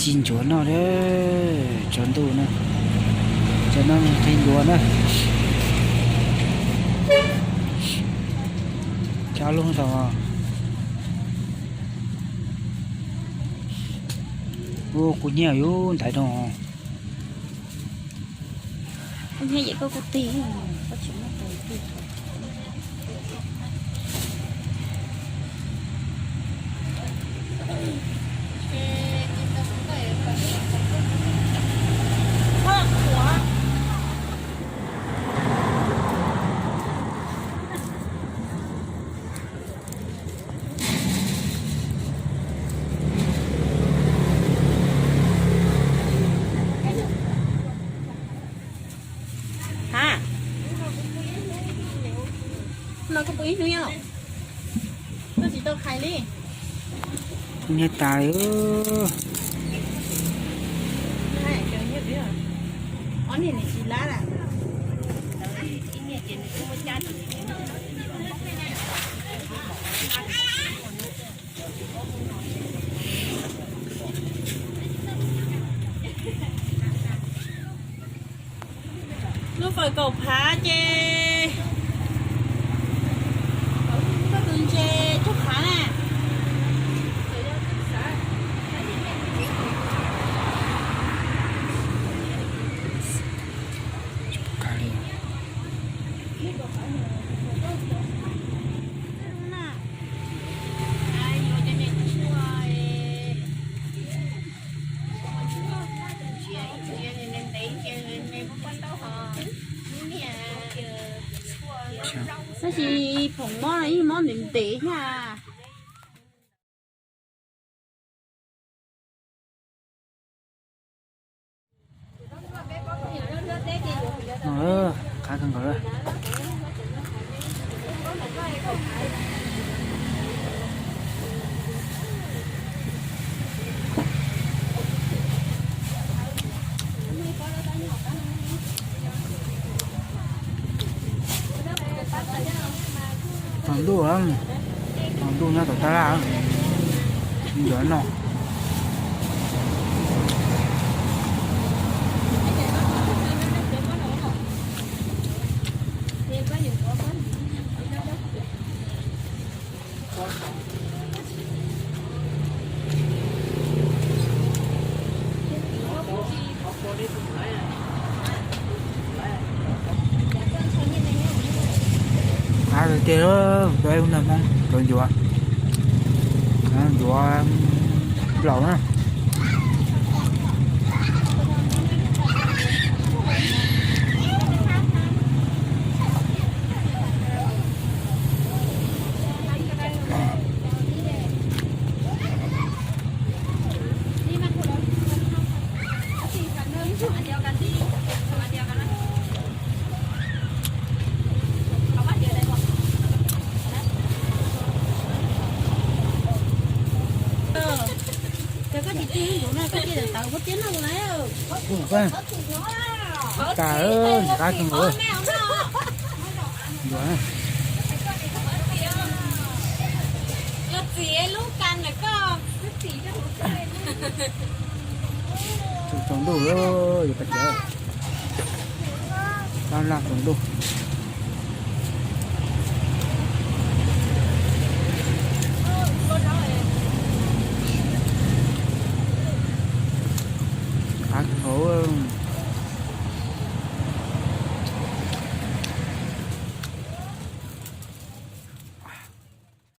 Ci ntsuav noj, tsaus ntuj na, tsaus ntuj qhib ntsuav na. Cov lub tau. Ua kuv nyiam yus ntaiv no. Ha, no koj pw ib hnub os, koj tsis tau khais li. Niag tas li. Ob niag nim tsis lab lawm. Lub fawm kaum phav ces koj tus ntses cuaj phav na. Tab sis phoom mob no yeej mob ntev ntev thiab. Qab kawg nkaus lawm. Tsaus ntuj, tsaus ntuj nyob tom tab laj, ntsuav noj. Qab tiag tiag, peb lub neej Hmoob tsuav ntsuav, ntsuav plaum na. Ces koj tsis txij hnub ntawd koj cia li tawv koj tiab noj na. Qab kawg nkaus. Tsaus ntuj, yuav pais tias tab laj tsaus ntuj. Qab kawg nkaus.